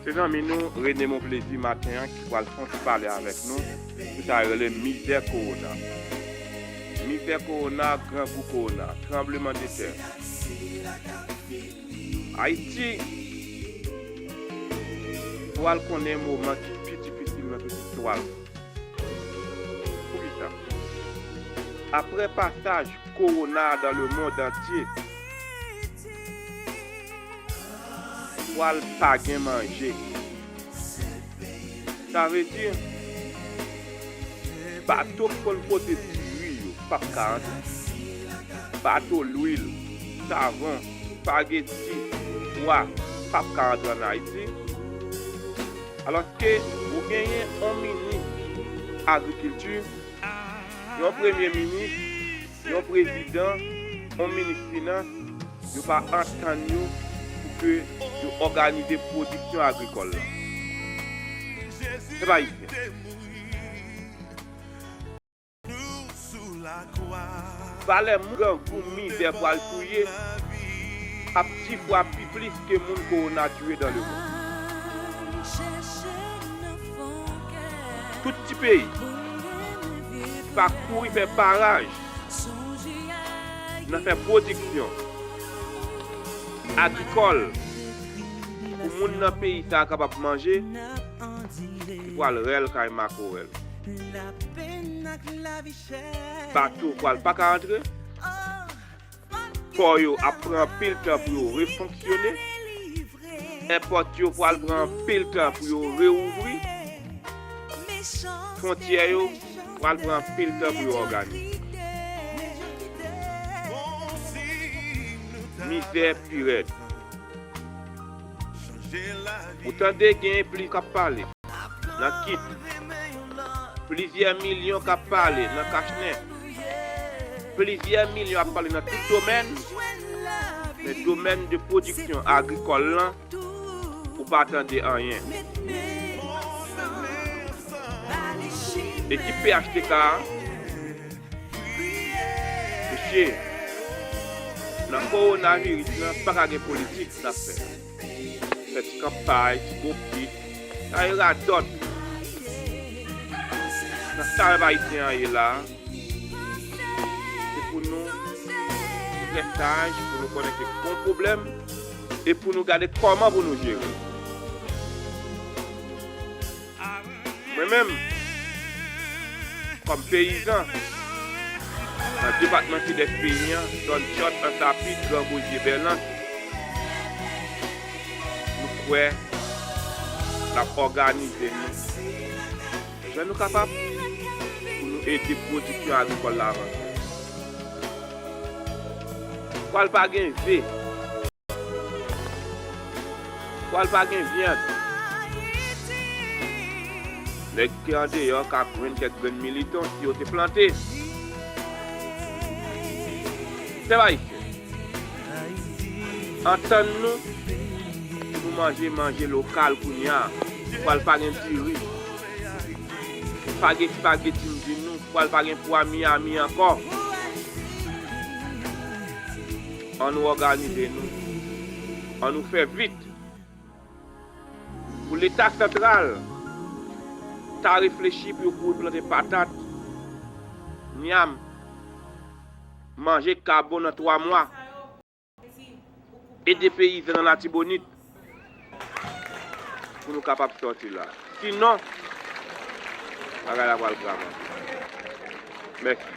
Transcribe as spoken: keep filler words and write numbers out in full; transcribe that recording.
Se zanmi nou, René Monplaisir, maten an, ki pral fè yon ti pale avèk nou sou sa yo rele mizè kowona. Mizè kowona, grangou kowona, tranblemanntè. Ayiti pral konnen moman ki pi difisil nan tout istwa l. Poukisa? Apre pasaj kowona dans le monde entier, pral pa gen manje. Sa vle di, bato k konn pote diri yo p ap ka antre. Bato lwil, savon, espageti, pwa p ap ka antre ann Ayiti. Alòske ou genyen yon minis agrikilti, yon premye minis, yon prezidan, yon minis finans, yo pa antann yo pou ke yo òganize pwodiksyon agrikòl la. Se pa ayisyen. Valè moun grangou mizè pral touye ap di fwa pi plis ke moun kowona tiye dans le monde. Tout ti peyi ki pa kouri fè baraj nan fè pwodiksyon agrikòl pou moun nan peyi sa a kapab manje, li pral rèl kay makorèl. Bato pral pa ka antre. Pò yo ap pran anpil tan pou yo refonksyone. Èpòt yo pral pran anpil tan pou yo reouvri. Fwontyè yo pral pran anpil tan pou yo òganize. Mizè pi rèd. Ou tande gen plis k ap pale nan kit. Plizyè milyon k ap pale nan kachnen. Plizyè milyon ap pale nan tout domèn. Men domèn de pwodiksyon agrikòl lan, ou pa tande anyen. Ekip P H T K a, mesye, nan kowonaviris lan, pa ka gen politik n ap fè. Fè ti kanpay, ti bokit, sa e radòt. Nan sa pèp ayisyen an ye la, se pou nou trè saj, pou nou konnen ke gon pwoblèm, e pou nou gade kòman pou nou jere l. Mwen menm, kòm peyizan, nan depatman Sidès peyi an, zòn Dyòt, Ansapit, Gran Gozye, Bèlans, nou kwè n ap òganize nou jan nou kapab pou nou ede pwodiksyon agrikòl la avanse. Pral pa gen ve. Pral pa gen vyann. Nèg ki andeyò ka jwenn kèk grenn militon si yo te plante. Pèp ayisyen, antann nou pou nou manje manje lokal kounye a. Pral pa gen diri. Espageti, espageti, m di nou, pral pa gen pwa Miami ankò. Ann nou òganize nou. Ann nou fè vit. Pou Leta santral ta reflechi pou yo kouri plante patat, nyanm, manje k ka bon nan twa mwa. Ede peyizan nan Latibonit pou nou kapab sòti la. Sinon, bagay la pral grav anpil. Mèsi.